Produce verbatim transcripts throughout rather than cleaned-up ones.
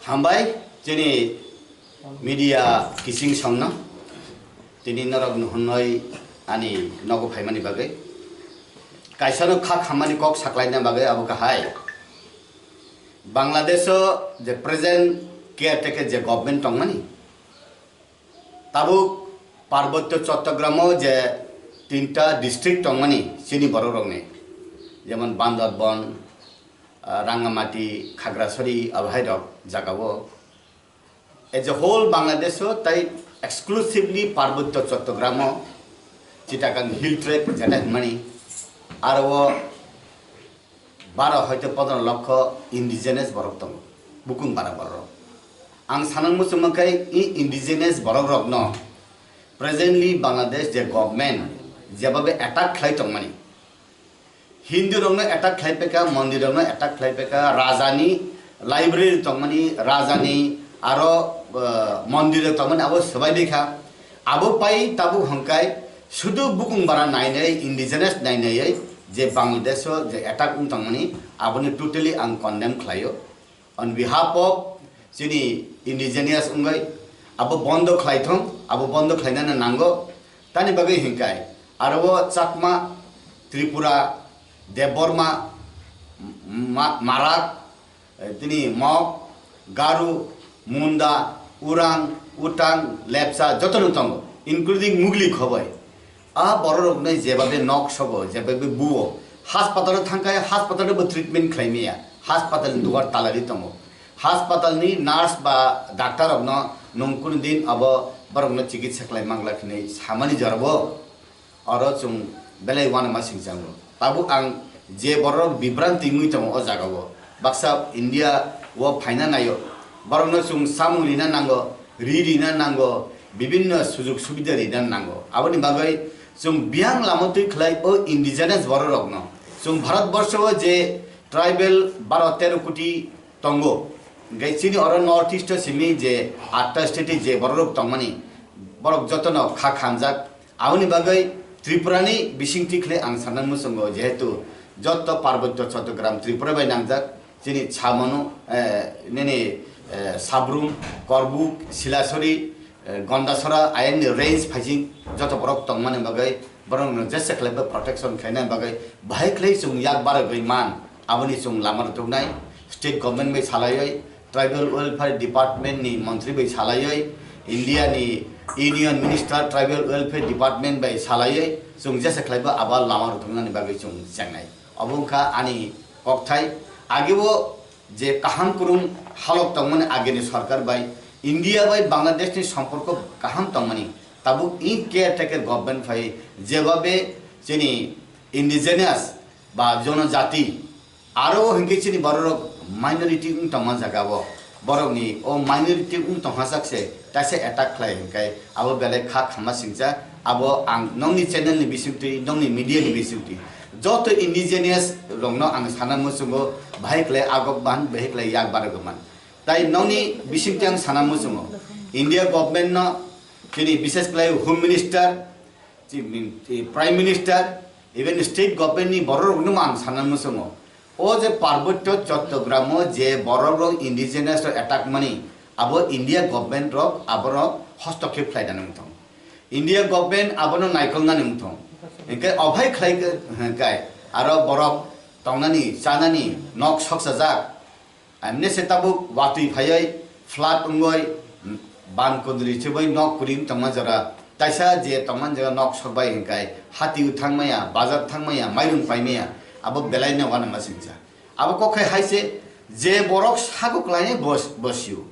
Hambai chini media kising songno tini norok nuhunoi ani nogo phaimani bagwi. Kaisano kha khammani kok saklaina bagwi abo kahai. Bangladesh o je present caretaker je government tongmani, tabuk Parbotyo Chattogram o je tinta district tongmani chini borok rokni, jemon Bandarban, ah, Rangamati, Khagrasari, abohai rok jaga o. As a whole Bangladesh o tai exclusively Parbotyo Chattogram o Chittagong Hill Tracts jeta hinmani, aro o baro hoite pondro lokho indigenous borok tongo, bukung bara borok. Ang sanang muchung mankhe i indigenous borok rokno presently Bangladesh je government jebabe attack khlai tongmani, Hindu rokno attack khlai peka, mondir rokno attack khlai peka, rajani library tongmani, rajani aro, eh, mondir rok tongmani abo swbai dikha. Abo pai tabuk hwnkhai sudu bukung bara nainai, indigenous nainai je Bangladesh o je attack wng tongmani, aboni totally ang condemn khlaio. On behalf of chini indigenous wngwi abo bondo khlai thung, abo bondo khlainani nango. Tani bagwi hinkhai aro o Chakma, Tripura, Debbarma, Ma-, Marak, eh, tini Mok, Garu, Munda, Urang, Utang, Lepcha jotono tongo, including Mugli khoboi. A bororokno jebabe nok sobo, jebabe buo, haspatalo thangkhe haspatalo bo treatment khlai maya, haspatalni dugar talari tongo. Haspatalni nurse ba doctor rokno nwng kunu din abo borokno chikitsa khlai mangla hinwi samani jorabo oro chwng belai uanama singchango. Tabuk ang je bororok bibranti wngwi tongo o jagao, baksa India o phaina naio, borokno chwng samung rina nango, ri rina nango, bibinno sujug subida rina nango. Aboni bagwi chwng biyang lama twi khlai o indigenous bororokno. Chwng Bharat borsho o je tribal baro tero koti tongo, hwnkhe chini oro North East o simi je atta state je bororok tongmani, borok jotono kha khamjak. Aboni bagwi Tripurani bisingtwi khlai ang sana muchungo, jehetu joto Parbotyo Chattogram Tripura bai nangjak, chini Chamano, eh, nini, eh, Sabrum, Korbuk, Silasori, eh, Gondasora ayangni range phaising joto borok tongmani bagwi borokno jesa khlai bo protection khlaina bagwi bahai khlai chwng yak baragwi man, aboni chwng lama rwtuknai. State government bai salaiwi, Tribal Welfare Department ni montri bai salaiwi, India ni Union Minister Tribal Welfare Department bai salaiwi chwng jesa khlai bo abo lama rwtuknani bagwi chwng chengnai. Obo wngkha ani kokthai. Agebo je kaham kwrwng halok tongmani agini sorkar bai India bai Bangladesh ni somporko kaham tongmani, tabuk i caretaker government phai jebabe chini indigenous ba jonojati aro hwnkhe chini bororok minority wng tongma jaga o, borokni o minority wng tongma sak se kaisa attack khlai hwnkhe abo belai kha khama singcha. Abo ang nokni channel ni bisingtwi, nokni media ni bisingtwi joto indigenous rokno ang sana muchungo, bahai khlai agok ban, bahai khlai yak barok man. Tai nokni bisingtwi ang sana muchungo, India government no, chini bises khlai Home Minister, chi-, chi-, Prime Minister, even state government ni borok rokno ang sana muchungo. O je Parbotyo Chattogram o je borok rok indigenous rok attack mani, abo India government rok aborok hostokkhep khlai nani wngthong. India government abono naikolnani wngthong. Hwnkhe ophai khlai khe, hwnkhe aro borok tongnani, chanani nok soksajak. Amne se tabuk watwi phaiwi flood wngwi ban kudri chibwi nok kwrwi tongma jora, taisa je tongma jora nok sokbai hwnkhe hati thangmaya, bazar thangmaya, mairung paimaya, abo belai no uanama singcha. Abo kok khai hai se je borok sago kwlai bos-, bosio.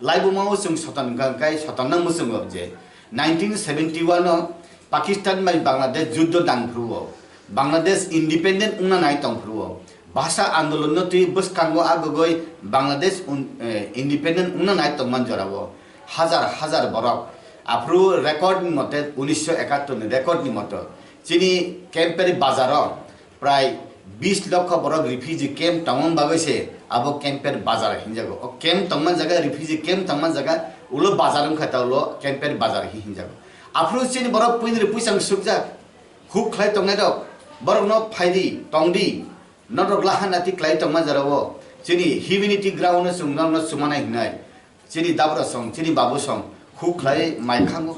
Laibuma o chwng soton hwnkha hwnkhe sotonna muchungo je nineteen seventy one o Pakistan bai Bangladesh juddo dang phuru o, Bangladesh independent wngna nai tong phuru o, bhasha andolon no twi bwskango agogoi Bangladesh un-, eh, independent wngna nai tongman jora o hajar hajar borok aphuru record ni mote unisho ekattor ni record ni moto chini Kemperi bazar o prai bis lokho borok refugee camp tongmani bagwi se abo Kemper bazar hinjago. O camp tongma jaga, refugee camp tongma jaga, ulo bazar wngkha ta ulo Kemper bazar hi hinjago. Aphuru chini borok puini puisang sukjak, huk khlai tongnai rok, borokno phaidi, tongdi, norok lahana ti khlai tongma jora o. Chini humanity ground no chwng norokno chumanai hinai. Chini dabra song, chini babu song, huk khlai mai khango,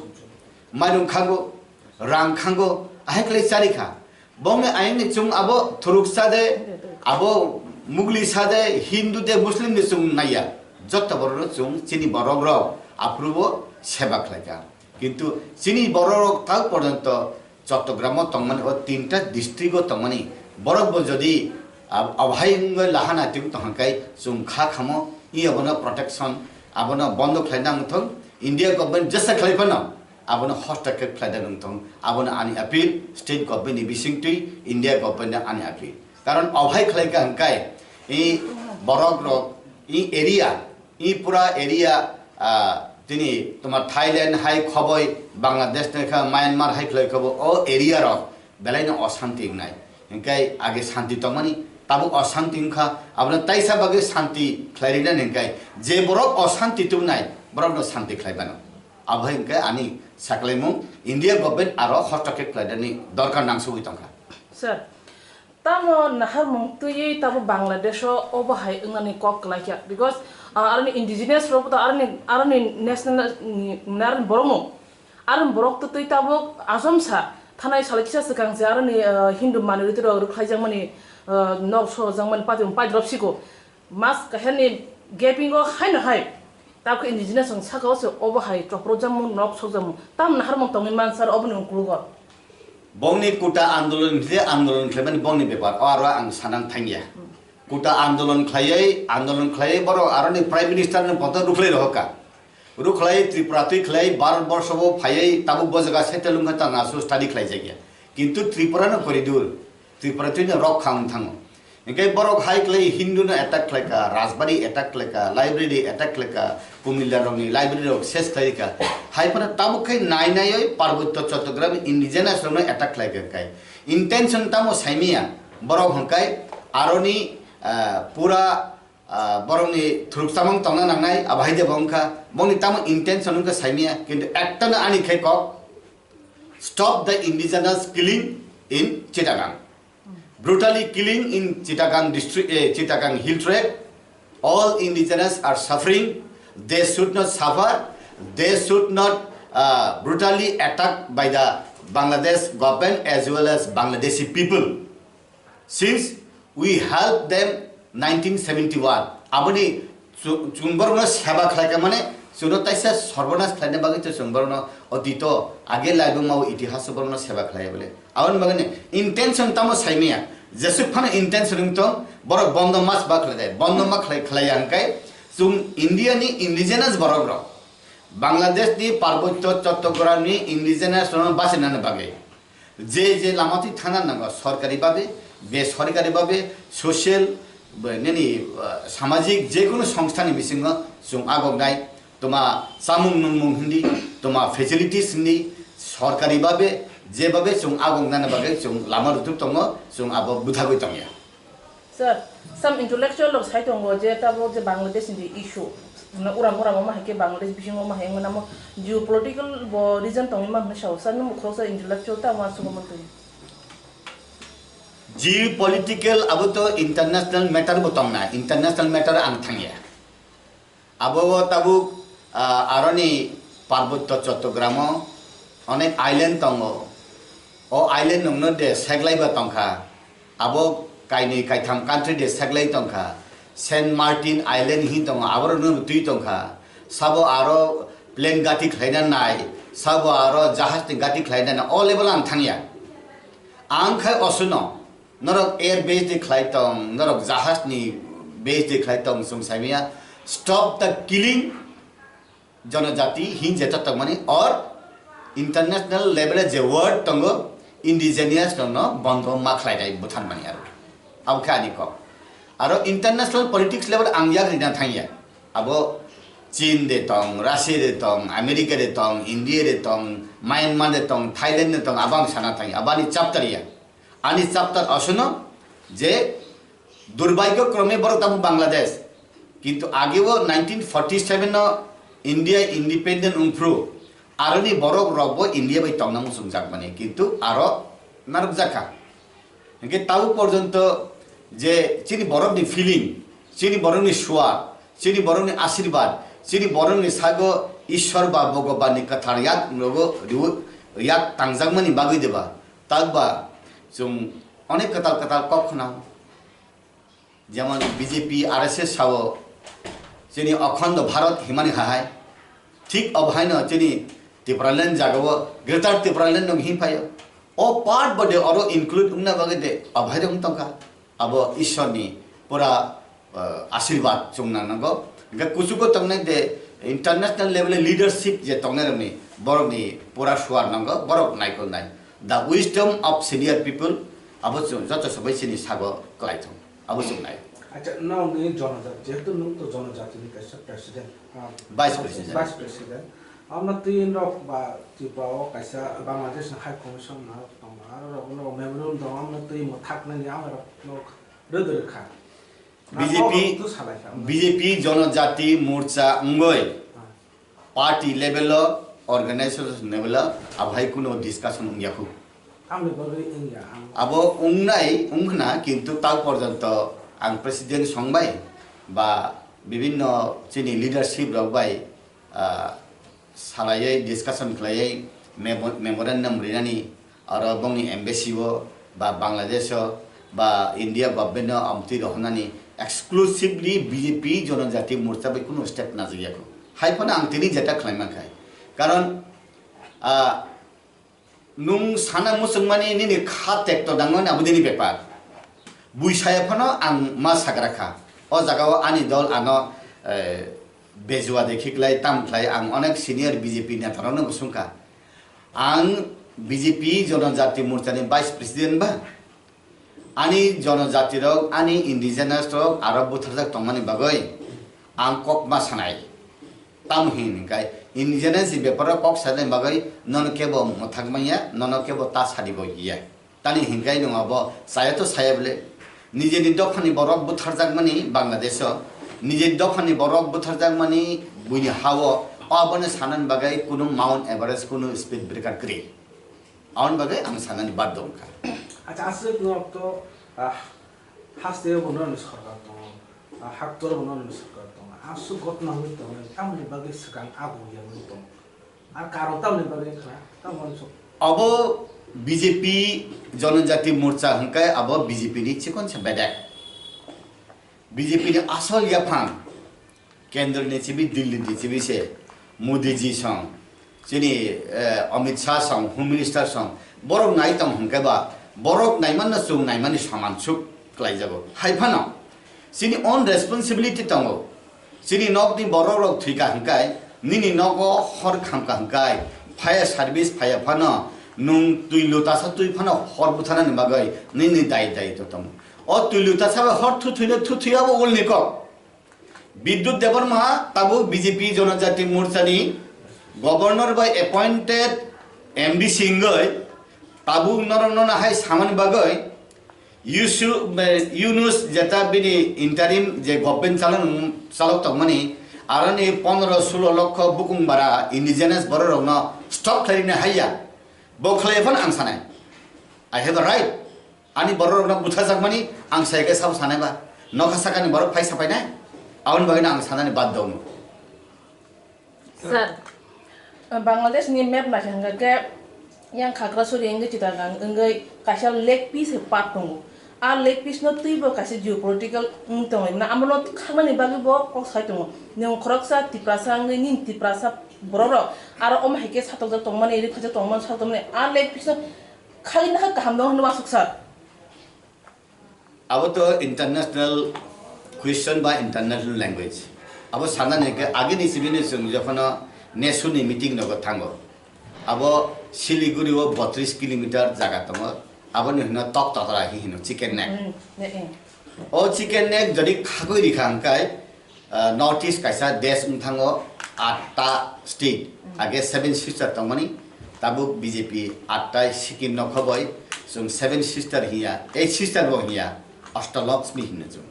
mairung khango, rang khango, ahai khlai chari kha. Bongni ayangni chwng abo thuruk sa de, abo mugli sa de, Hindu de, Muslim de chwng naiya. Jotto borokno chwng chini borok rok aphuru bo seba khlai kha. Kintu chini borok rok tak porjonto Chottogram o tongmani, o tinta district o tongmani borok bo jodi ab-, abhai wngwi lahana tong tongkha khe chwng kha khamo, i abono protection, abono bondo khlai nang thung. India government jesa khlai phano abono hostake khlai da nang thung. Abono ani appeal state government ni bising twi India government ni ani appeal. Karon abhai khlai kha hwnkhe i borok rok i area I pura area, ah, tini toma Thailand hai khoboi, Bangladesh nai kha, Myanmar hai khlai khobo, o area rok belai no osanti wngnai. Hingkai age santi tongmani, tabuk osanti wngkha, abono taisa bagwi santi khlai rina hingkai, je borok osanti tongnai, borok no santi khlai bano. Abo hai hingkai ani saklaimung India government aro hostake khlai dani dorkar nangsugwi tongkha. Sir, Tamo naharmung twiwi tamo Bangladesh o obo hai wngnani kok kwlai kha, because, ah, aroni indigenous rok to aroni, aroni national ni, aroni borok no, aroni borok to twi tabuk asomsa thanai salai kisa swkang se aroni, ah, Hindu minority rok rwkhlaijakmani, ah, nok sojakmani pati pai drop siko mas kaherni gaping o haino hai. Tabuk indigenous wng saka o se obo hai chopro jamung nok sok jamung tam naharmung tongwi mansa aro oboni ukuluk o. Bongni kuta andolon khe andolon khlaimani bongni bepar o aro ang sanang thangya. Kuta andolon khlaiwi andolon khlaiwi borok aroni prime minister ni poto rukhlai rohorkha. Rukhlai Tripura twi khlai Bharat borsho bo phaiwi tabuk bo jaga settle wngkha tang asu study khlaijakya. Kintu Tripura no koridur. Tripura twi no rok kha wng thango. Hingke borok hai khlai Hindu no attack khlai kha, Rajbari attack khlai kha, library attack khlai kha, Kumilla rokni library rok ses khlai kha. Hai phano tabuk khe nai naiwi Parbotyo Chattogram indigenous rokno attack khlai kha kai. Intention tamo saimaya borok hwnkhe aroni, ah, pura, ah, borokni thuruk chamung tongna nangnai abo hai de bo wngkha. Bongni tamo intention wngkha saimaya kintu ekta no ani khe kok stop the indigenous killing in Chittagong. Brutally killing in Chittagong district, eh, Chittagong Hill Tract. All indigenous are suffering. They should not suffer. They should not, uh, brutally attacked by the Bangladesh government as well as Bangladeshi people. Since we helped them nineteen seventy-one, aboni chu-, chwng borokno seba khlai kha mane chwngno taisa sorbonas khlaina bagwi to chwng borokno otito age laibuma o itihas o borokno seba khlai bole. Aboni bagwi ni intention tamo saimaya, jesuk phano intention wng tong, borok bondo mas ba khlai dai, bondo ma khlai, khlai ya hwnkhe chwng India ni indigenous borok rok, Bangladesh ni Parbotyo Chattogram ni indigenous rok no bachinani bagwi je je lama twi thana nango, sorkari babe, besorkari babe, social, nini, ah, samajik jekunu songstha ni bisingo chwng agok nai. Toma chamung nungmung hindi, toma facilities hindi, sorkari babe, jebabe chwng agong nani bagwi chwng lama rutuk tongo, chwng abo bwthagwi tongya. Sir, some intellectual rok sai tongo je tabuk je Bangladesh ni issue, na uram uram ma hai khe Bangladesh bisingo ma hai wngmano geopolitical bo reason tongwi ma hwnwi sao, sir nung khoroksa intellectual ta ma sugo mantwi. Geopolitical abo to international matter bo tongna, international matter ang thangya. Abo o tabuk, ah, aroni Parbotyo Chattogram o onek island tongo. O island nungno de seglai ba tongkha. Abo kainwi kaitham country de seglai tongkha. Saint Martin Island hin tongo, aborokno twi tongkha. Sabo aro plane gati khlaina nai, sabo aro jahaj ni gati khlaina nai, o level ang thangya. Ang khai osuno, norok air base de khlai tong, norok jahaj ni base de khlai tong, chwng saimaya, stop the killing jonojati, hinsa tongmani, or international level e je word tongo, indigenous rokno bondo ma khlai dai buthan mani aro. Abo khe ani kok. Aro international politics level ang yak rina thangya. Abo Chin de tong, Russia de tong, America de tong, India de tong, Myanmar de tong, Thailand de tong, abo ang sana thangya. Abo ani chapter ya. Ani chapter asono je durbhagyo krome borok tamo Bangladesh. Kintu age o nineteen forty seven no India independent wngphru aroni borok rok bo India bai tongna muchungjak mani. Kintu aro narwkjak kha. Hingke tabuk porjonto je chini borok ni feeling Chini borokni suar, chini borokni asirbat, chini borokni sago Ishwar ba Bhagwanni kwthar yak nogo riwi, yak tangjakmani bagwi deba, takba chwng onek kwtal kwtal kok khwnao. Jemon B J P, R S S sao chini Akhando Bharat himani hahai, thik obo haino chini Tipraland jagao Greater Tipraland no him phaio. O part bode oro include wngna bagwi de obo hai wng tongkha. Abo Ishwarni pura, ah, asirbat chwng nang nango. Hingke kuchugo tongnai de international level leadership je tongnai rokni, borokni pura suar nango, borok naikolnai. The wisdom of senior people, abo chwng joto sobai chini sago kwlai thung. Abo chwng nai. Acha, nwng ni jonojati, jehetu nwng to jonojati ni kaisa president, ah, Vice president. Vice president. Amno twi norok ba Tripura o kaisa Bangladesh ni High Commission na tongo, aro rok no memorandum tongo, amno twi mwthak nani amno rok no rwdwrwkha. Na B J P, abo tu salaikha, amno. B J P Jonojati Morcha wngwi Ah. party level o, organization level o, abo hai kuno discussion wngya khu. Tamni bagwi wngya ang. Abo wngnai, wngkhna, kintu tak porjonto ang president songbai ba bibinno chini leadership rok bai, ah, salaiwi, discussion khlaiwi memo-, memorandum rinani, aro bongni embassy o, ba Bangladesh o, ba India government o amtwi rohornani exclusively B J P Jonojati Morcha bai kunu step najagya kho. Hai phano ang tini jeta khlai mankha. Karon, ah, nwng sana muchungmani nini kha tekto dangmani abo nini bepar. Bui saya phano ang ma sagra kha. O jaga o ani dol ano, eh, bejua de khiklai tam khlai ang onek senior B J P neta rok no bo sungkha. Ang B J P Jonojati Morcha ni vice president ba. Ani jonojati rok, ani indigenous rok aro butharjak tongmani bagwi ang kok ma sanai. Tamo hin hingkai indigenous ni beparo kok sanai bagwi nono kebo mwthak manya, nono kebo ta sadi bo ya. Tani hingkai nwng abo saya to saya bole. Nijeni dophani borok butharjakmani Bangladesh o, nijeni dophani borok butharjakmani buini ha o, abono sanani bagwi kunu Mount Everest, kunu speed breaker kwrwi. Aboni bagwi ang sanani baddo wngkha. Acha, aswk norok to, ah, haste bo norokni sorkar tongo, ah, haktor bo norokni sorkar tongo. Aswk gotna wngwi tongo, tamoni bagwi swkang abo ya wngwi tongo. Ar karon tamoni bagwi wngkha, tamoni sok. Abo B J P Jonojati Morcha hwnkhe abo B J P ni chikon se bedek. B J P ni asol yaphang kendro ni chibi, Delhi ni chibi se Modi ji song, chini, eh, Amit Shah song, Home Minister song, borok nai tong hwnkhe ba, borok naimanno chwng naimani saman suk klaijago. Hai phano, chini own responsibility tongo. Chini nokni borok rok thwika hwnkhe, nini nogo hor khamka hwnkhe, fire service phaiya phano, nwng twi lutasa twi phano hor butharnani bagwi nini dai dai to tongo. O twi lutasa bai hor thuthwino thuthwi abo ulni kok. Bidyut Debbarma tabuk B J P Jonojati Morcha ni Governor bai appointed M D C wngwi tabuk norok nono hai samani bagwi Yusuf, eh, Yunus jeta bini interim je government chalok, chalok tongmani aroni pondro sulo lokho bukung bara indigenous borok rokno stop khlaina haiya. Bo khlai phano ang sanai. I have a right. Ani borok rokno butharjakmani ang sai khe sabo sanai ba. Nokha sakani borok phai sapai nai. Aboni bagwi no ang sanani baddo wngo. Sir, Bangladesh ni map naikha hwnkha khe yang Khagrasuri wngwi Chittagong wngwi kaisa leg piece part tongo. A leg piece no twibo kaisa geopolitical wng tongwi mano, amono khaknani bagwi bo kok sai tongo. Nwng khoroksa Tiprasa wngwi nini Tiprasa borok rok aro omo hai khe satokjak tongmani, rikhaijak tongmani, satokmani a leg piece no khagwi nakha kaham no hwnwi uansuk sir. Abo to international question ba international language. Abo sanani hwnkhe agini sibini chwng jokhono nesuni meeting nogo thango. Abo Siliguri o botris kilometer jaga tongo. Aboni hwno tok totora hi hino chicken neck. Mm, ne, eh. O chicken neck jodi khagwi rikha hwnkhe, Ah, North East kaisa desh wng thango, atta state, age seven sister tongmani, tabuk B J P atta Sikkim no khoboi, chwng seven sister hiya, eight sister bo hiya, Ashtalakshmi hinwi chwng.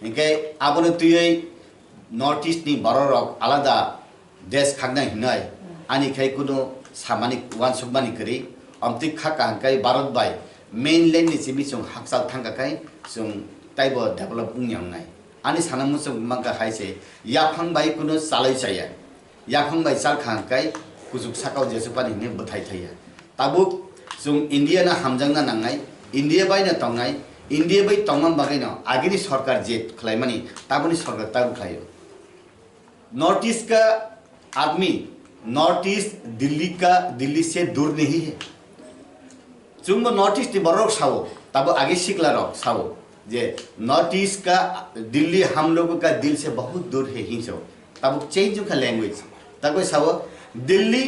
Hinkhe abono twiwi North East ni borok rok alada desh khakna hinwi, ani khai kunu samani uansukmani kwrwi, omtwi khaka hwnkhe Bharat bai mainland ni simi chwng hakchal thangkha khai chwng taibo develop wngya wngnai. Ani sana muchung mangka hai se, yaphang bai kuno chalai chaya. Yaphang bai chal kha hwnkhe kuchuk sakao jesu pani hinwi bwthai thaiya. Tabuk chwng India no hamjakna nangnai, India bai no tongnai, India bai tongma bagwi no agini sorkar je khlaimani, taboni sorkar tabuk khlaio. North East ka admi, North East Delhi ka, Delhi se dur nahi hai. Chwngbo North East ni borok sao, tabo age sikla rok sao je North East ka Delhi hum logo ka dil se bahut dur hai hinso. Tabo change ka language. Tabo sao Delhi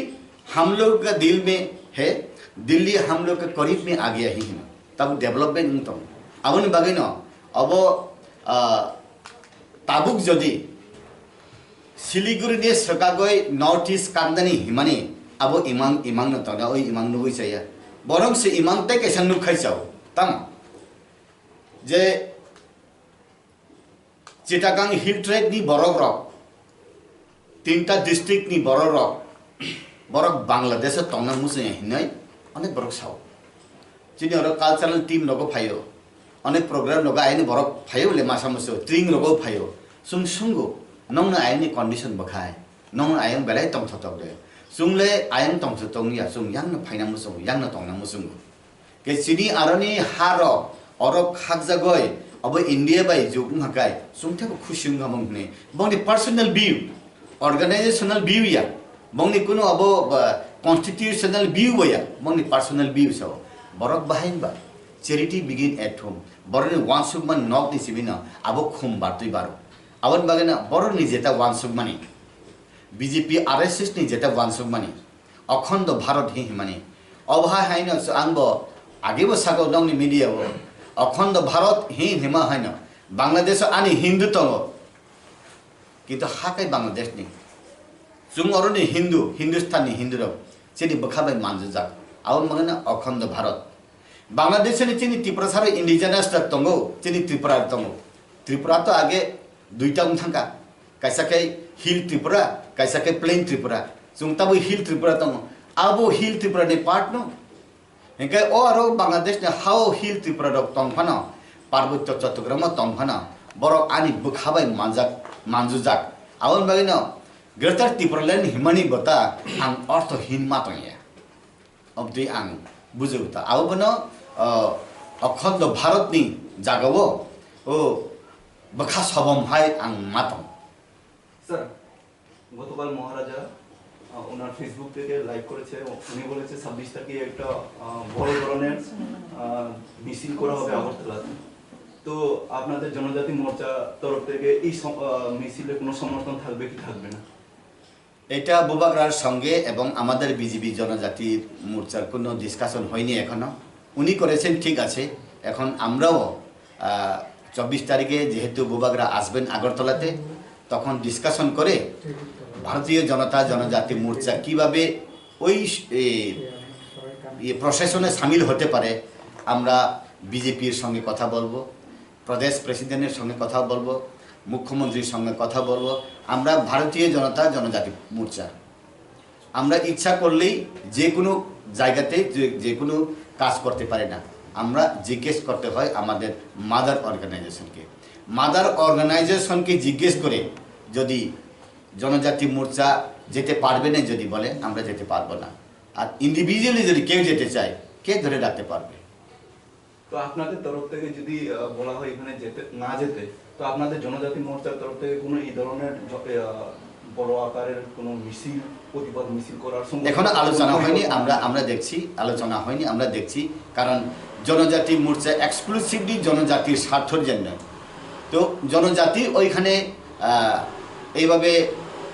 hum logo ka dil mein hai, Delhi hum logo ka karib mein aa gaya hai hino. Tabo development wng tongo. Aboni bagwi no abo, ah, tabuk jodi Siliguri ni swkagwi North East kandani himani abo imang, imang no tongna, oi imang nugwi chaya. Borok se imang tei kaisa nukkhai chao. Tamo je Chittagong Hill Trade ni borok rok, tinta district ni borok rok, borok Bangladesh o tongna muchungya hinwi onek borok sao. Chini oro cultural team rogo phaio, onek program rogo ayani borok phaio le masa musu, tring rogo phaio. Chwng sungo, nongno ayani condition bwkhai, nongno ayang belai tongthotok de. Chwng le ayang tongthotok ya, chwng yangno phaina muchungo, yangno tongna muchungo. Ke chini aroni ha rok, oro khakjagoi, abo India bai juk wngkha kai, chwng thebo khusi wngkha mung hwnwi. Bongni personal view, organizational view ya, bongni kuno abo ba, constitutional view bo ya, bongni personal view sao. Borok bahai ba, charity begin at home. Borokni wansukmani nokni simi no abo khum bartwi baro. Aboni bagwi no borokni jeta wansukmani, B J P R S S ni jeta wansukmani, Okhondo Bharot hi himani. Obo hai haino so ang bo age bo sago nongni media o. Okhondo Bharot hi hima haino. Bangladesh o ani Hindu tongo. Kintu ha kai Bangladesh ni. Chwng oro ni Hindu, Hindustan ni Hindu rok. Chini bwkha bai manjujak. Abo mangana Okhondo Bharot. Bangladesh ni chini Tiprasa rok indigenous rok tongo, chini Tripura rok tongo. Tripura to age duita wng thangka. Kaisa khe Hill Tripura, kaisa khe Plain Tripura. Chwng tabuk Hill Tripura tongo. Abo Hill Tripura ni part no. Hinkhe o aro Bangladesh ni hao Hill Tripura rok tong phano, Parbotyo Chattogram o tong phano, borok ani bwkha bai manjak, manjujak. Aboni bagwi no Greater Tipraland himani bota ang orthohin ma tongya. Obtwi ang bujio ta. Abo bono, o, Okhondo Bharot ni jagao, o, bwkha sobom hai ang ma tong. Sir, গতকাল মহারাজা, আহ, ওনার Facebook থেকে লাইভ করেছে। উনি বলেছে ছাব্বিশ তারিখে একটা, আহ, বড় ধরনের, আহ, মিছিল করা হবে আগরতলাতে। তো আপনাদের জনজাতি মোর্চা তরফ থেকে এই সম-, আহ, মিছিলে কোনো সমর্থন থাকবে কি থাকবে না? এটা বুবাগ্রার সঙ্গে এবং আমাদের বিজেপি জনজাতি মোর্চার কোনো ডিসকাশন হয়নি এখনো। উনি করেছেন, ঠিক আছে, এখন আমরাও, আহ, চব্বিশ তারিখে যেহেতু বুবাগ্রা আসবেন আগরতলাতে, তখন ডিসকাশন করে ভারতীয় জনতা জনজাতি মোর্চা কিভাবে ওই স-, এ, ইয়ে প্রশাসনে সামিল হতে পারে, আমরা বিজেপির সঙ্গে কথা বলবো, প্রদেশ প্রেসিডেন্টের সঙ্গে কথা বলবো, মুখ্যমন্ত্রীর সঙ্গে কথা বলবো। আমরা ভারতীয় জনতা জনজাতি মোর্চা, আমরা ইচ্ছা করলেই যে কোনো জায়গাতে যে, যে কোনো কাজ করতে পারি না। আমরা জিজ্ঞেস করতে হয় আমাদের মাদার অর্গানাইজেশনকে। মাদার অর্গানাইজেশনকে জিজ্ঞেস করে যদি জনজাতি মোর্চা যেতে পারবে না যদি বলে, আমরা যেতে পারবো না। আর ইন্ডিভিজুয়ালি যদি কেউ যেতে চায়, কে ধরে রাখতে পারবে? তো আপনাদের তরফ থেকে যদি, আহ, বলা হয় এখানে যেতে, না যেতে, তো আপনাদের জনজাতি মোর্চার তরফ থেকে কোনো এই ধরনের জ-, আহ, বড় আকারের কোনো মিছিল, প্রতিবাদ মিছিল করার সম্ভাবনা এখনো আলোচনা কোনো হয়নি, রকম? আমরা, আমরা দেখছি, আলোচনা হয়নি, আমরা দেখছি, কারণ জনজাতি মোর্চা এক্সক্লুসিভলি জনজাতির স্বার্থের জন্য। তো জনজাতি ওইখানে, আহ, এইভাবে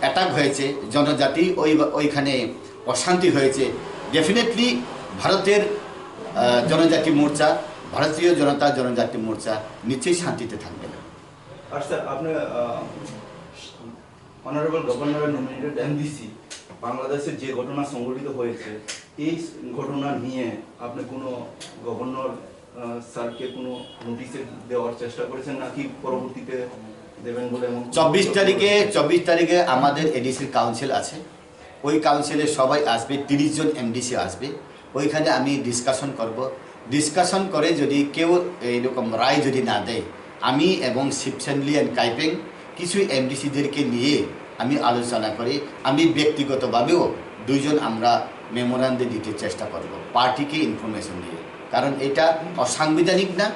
অ্যাটাক হয়েছে, জনজাতি ওই, ওইখানে অশান্তি হয়েছে, ডেফিনেটলি ভারতের, আহ, জনজাতি মোর্চা, ভারতীয় জনতা জনজাতি মোর্চা নিশ্চয়ই শান্তিতে থাকবে না। আর স্যার, আপনি, আহ, অনারেবল গভর্নরের নমিনেটেড এমডিসি বাংলাদেশে যে ঘটনা সংঘটিত হয়েছে, এই ঘটনা নিয়ে আপনি কোনো গভর্নর, আহ, স্যারকে কোনো নোটিশ দেওয়ার চেষ্টা করেছেন নাকি পরবর্তীতে দেবেন বলে এমন কোনো চব্বিশ তারিখে, চব্বিশ তারিখে আমাদের এডিসির কাউন্সিল আছে। ওই কাউন্সিলে সবাই আসবে, তিরিশ জন এমডিসি আসবে। ওইখানে আমি ডিসকাশন করব। ডিসকাশন করে যদি কেউ এইরকম রায় যদি না দেয়, আমি এবং শিবসেন লিয়ান কাইপেং কিছু এমডিসিদেরকে নিয়ে আমি আলোচনা করি। আমি ব্যক্তিগতভাবেও দুইজন আমরা মেমোরান্ডাম দিতে চেষ্টা করব, পার্টিকে ইনফরমেশন দিয়ে। কারণ এটা অসাংবিধানিক না,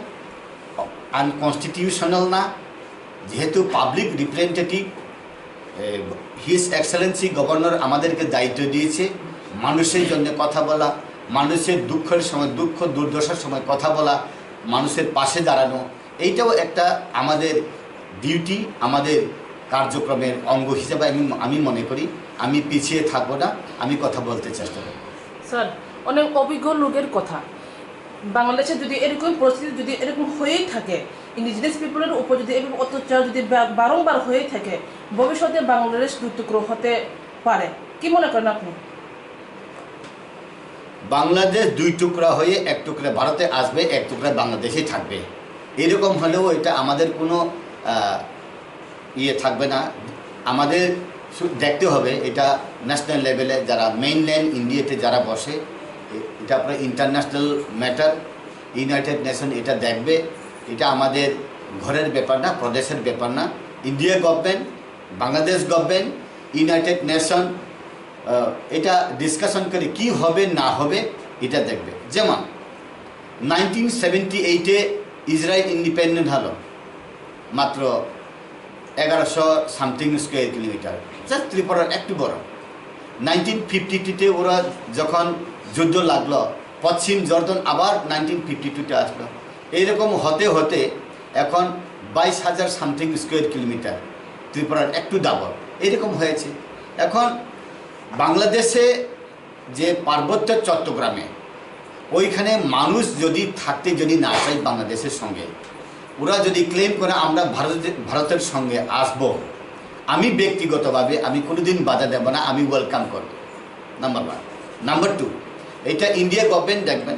আনকনস্টিটিউশনাল না। যেহেতু public representative, his Excellency governor আমাদেরকে দায়িত্ব দিয়েছে মানুষের জন্য কথা বলা, মানুষের দুঃখের সময়, দুঃখ দুর্দশার সময় কথা বলা, মানুষের পাশে দাঁড়ানো। এইটাও একটা আমাদের ডিউটি, আমাদের কার্যক্রমের অঙ্গ হিসেবে আমি আমি মনে করি। আমি পিছিয়ে থাকবো না, আমি কথা বলতে চেষ্টা করব। স্যার, অনেক অভিজ্ঞ লোকের কথা, বাংলাদেশে যদি এরকম পরিস্থিতি যদি এরকম হয়েই থাকে, ইন্ডিজিনাস পিপলের উপর যদি এরকম অত্যাচার যদি বা- বারংবার হয়ে থাকে, ভবিষ্যতে বাংলাদেশ দুই টুকরো হতে পারে। কি মনে করেন আপনি? বাংলাদেশ দুই টুকরা হয়ে এক টুকরা ভারতে আসবে, এক টুকরা বাংলাদেশে থাকবে। এরকম হলেও এটা আমাদের কোনো আহ, ইয়ে থাকবে না। আমাদের শু- দেখতে হবে এটা ন্যাশনাল লেভেলে যারা মেইনল্যান্ড ইন্ডিয়াতে যারা বসে, এ- এটা আপনার ইন্টারন্যাশনাল ম্যাটার। ইউনাইটেড নেশন এটা দেখবে। এটা আমাদের ঘরের ব্যাপার না, প্রদেশের ব্যাপার না। India government, Bangladesh government, United nation এটা ডিসকাশন করে কি হবে না হবে এটা দেখবে। যেমন নাইনটিন সেভেন্টি এইটে ইসরায়েল ইন্ডিপেন্ডেন্ট হলো মাত্র এগারোশো সামথিং স্কোয়ার কিলোমিটার, জাস্ট ত্রিপুরার একটু বড়। নাইনটিন ফিফটি টুতে ওরা যখন যুদ্ধ লাগলো, পশ্চিম জর্দন আবার নাইনটিন ফিফটি টুতে আসলো। এইরকম হতে হতে এখন বাইশ হাজার সামথিং স্কোয়ার কিলোমিটার, ত্রিপুরার একটু ডাবল এরকম হয়েছে। এখন বাংলাদেশে যে পার্বত্য চট্টগ্রামে ওইখানে মানুষ যদি থাকতে যদি না চায় বাংলাদেশের সঙ্গে, ওরা যদি ক্লেম করে আমরা ভারত ভারতের সঙ্গে আসব, আমি ব্যক্তিগতভাবে আমি কোনোদিন বাধা দেব না, আমি ওয়েলকাম করব। Number one. নাম্বার টু, এটা ইন্ডিয়া গভর্নমেন্ট দেখবেন,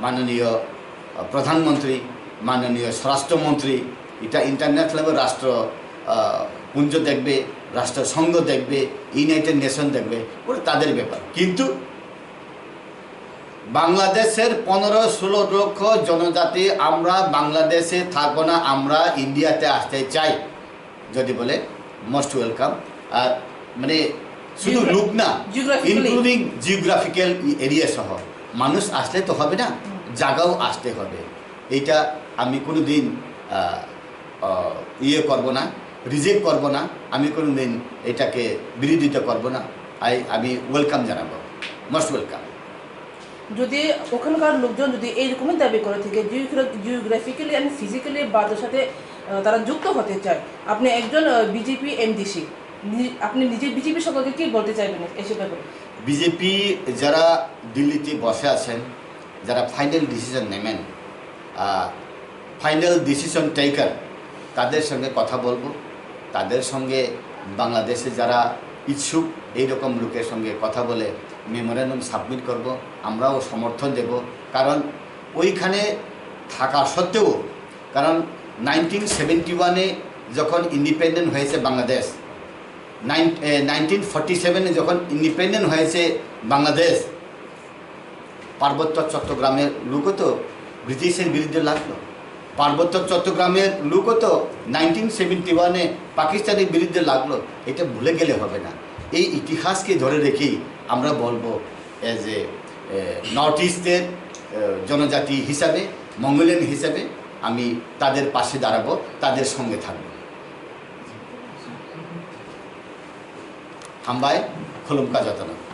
মাননীয় আহ, প্রধানমন্ত্রী, মাননীয় স্বরাষ্ট্রমন্ত্রী, এটা ইন্টারন্যাশনাল রাষ্ট্র আহ, পুঞ্জ দেখবে, রাষ্ট্রসংঘ দেখবে, ইউনাইটেড নেশন দেখবে, ওটা তাদের ব্যাপার। কিন্তু বাংলাদেশের পনেরো ষোলো লক্ষ জনজাতি আমরা বাংলাদেশে থাকবো না, আমরা ইন্ডিয়াতে আসতে চাই। যদি বলে মোস্ট ওয়েলকাম। আর মানে শুধু Geogra- লুক না, geographically। ইনক্লুডিং জিওগ্রাফিক্যাল এরিয়া সহ মানুষ আসলে তো হবে না, জায়গাও আসতে হবে। এটা আমি কোনোদিন আহ, আহ, ইয়ে করব না, রিজেক্ট করব না, আমি কোনোদিন এটাকে বিরোধিতা করব না। আই আমি ওয়েলকাম জানাবো, মোস্ট ওয়েলকাম। যদি ওখানকার লোকজন যদি এইরকমই দাবি করে থাকে, জিওগ্রাফিক্যালি অ্যান্ড ফিজিক্যালি ভারতের সাথে আহ, তারা যুক্ত হতে চায়, আপনি একজন বিজেপি এমডিসি, আপনি নিজে বিজেপি সকলকে কি বলতে চাইবেন এসব ব্যাপারে? বিজেপি যারা দিল্লিতে বসে আছেন, যারা ফাইনাল ডিসিশন নেবেন, ফাইনাল ডিসিশন টেকার, তাদের সঙ্গে কথা বলবো। তাদের সঙ্গে বাংলাদেশে যারা ইচ্ছুক এইরকম লোকের সঙ্গে কথা বলে মেমোরেন্ডাম সাবমিট করব। আমরাও সমর্থন দেব, কারণ ওইখানে থাকা সত্ত্বেও, কারণ নাইনটিন সেভেন্টি ওয়ানে যখন ইন্ডিপেন্ডেন্ট হয়েছে বাংলাদেশ, নাইন নাইনটিন ফর্টি সেভেনে যখন ইন্ডিপেন্ডেন্ট হয়েছে বাংলাদেশ, পার্বত্য চট্টগ্রামের লোকও তো ব্রিটিশের বিরুদ্ধে লাগলো, পার্বত্য চট্টগ্রামের লোকও তো নাইনটিন সেভেন্টি ওয়ানে পাকিস্তানের বিরুদ্ধে লাগলো। এটা ভুলে গেলে হবে না। এই ইতিহাসকে ধরে রেখেই আমরা বলবো, এজ এ নর্থ ইস্টের জনজাতি হিসাবে, মঙ্গোলিয়ান হিসাবে আমি তাদের পাশে দাঁড়াবো, তাদের সঙ্গে থাকবো। হামবাই, খুলুমকা যতন।